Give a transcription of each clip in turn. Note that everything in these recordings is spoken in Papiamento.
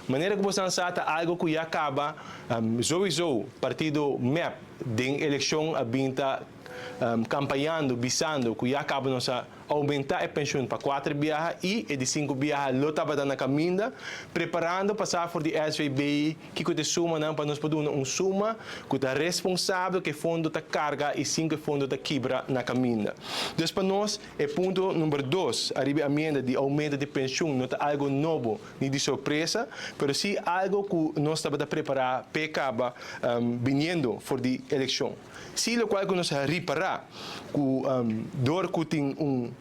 Manera cu boso sa, ta algo cu ya caba sowieso partido MEP den eleccion a bin ta campañando, bisando cu ya caba nos a aumenta e pensioen pa 4 biaha y e di 5 biaha lo tabata na caminda, preparando pasa for di SVB cu ta suma nan pa nos por duna un suma cu ta responsabel, cu fondo ta carga y 5 fondo ta kibra na caminda. Dus pa nos, e punto number 2, ariba enmienda di aumento di pensioen, no ta algo nobo ni di sorpresa, pero si algo cu nos tabata prepara pa caba biniendo for di eleccion. Si loke cu nos a ripara, cu door cu tin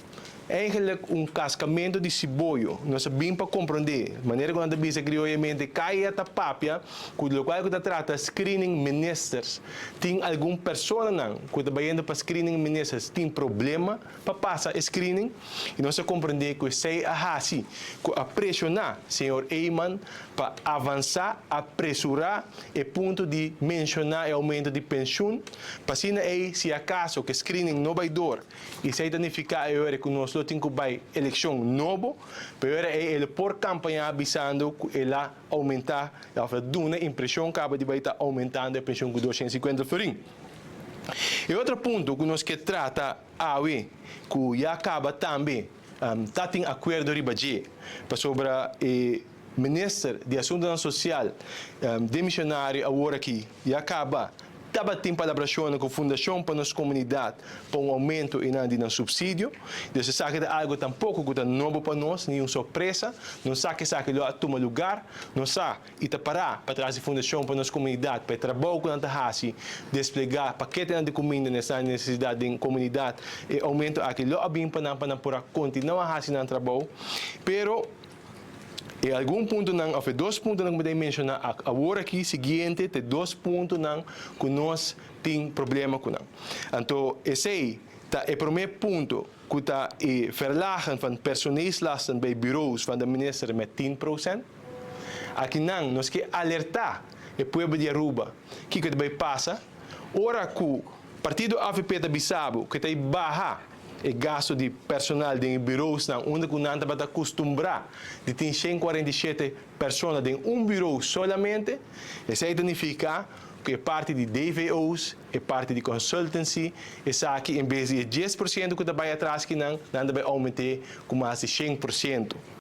eigenlijk un cascamento di siboyo, nos a bin pa comprende, manera cu nan bisa crioyamente, caya ta papia, cu loke cu ta trata screening ministers, tin algun persona nan, cu ta bayendo pa screening ministers, tin problema pa pasa screening, y nos a comprende cu esey a hasi, cu a presiona señor Eman pa avansa, apresura e punto di menciona e aumento di pensioen, pa asina ey, si acaso cu screening no bay door, y esey significa cu nos lo tin cu bay eleccion nobo, pero e por campaña bisando cu el a aumenta, of duna impresion caba di bay ta aumentando e pensioen cu 250 florin. E otro punto cu nos kier trata awe, cu ya caba tambe, ta tin acuerdo riba dje, pasobra e minister di Asunto Social, demisionario awor aki, ya caba, tabatin palabracion cu Fundacion pa Nos Comunidad pa un aumento di subsidio. Anto, esaki ta algo tampoco cu ta nobo pa nos, ni un sorpresa. Nos sa cu esaki a tuma luga, nos sa y ta para patras di Fundacion pa Nos Comunidad, pa trabou cu nan ta hasi, desplega pakete di cuminda na necesidad di comunidad, e aumento aki lo a bin pa nan por continua hasi nan trabou. Pero e algun punto nan, of dos punto nan cu mi menciona awor aki siguiente, ta dos punto nan cu nos tin problema cu nan. Anto, esey ta e prome punto cu ta e verlagen van personeelslasten bij bureaus van de minister met 10%. Aki nan, nos kier alerta e pueblo di Aruba, kico ta bay pasa, ora cu partido AVP ta bisa bo, cu ta baha e gasto di personal di bureaus nan, unda cu nan tabata acostumbra di tin 147 persona den un bureau solamente, esey significa cu e parti di DVO's, e parti di consultancy, esaki en bes di 10% cu ta bay atras cu nan, nan ta bay aumenta cu mas di 100%.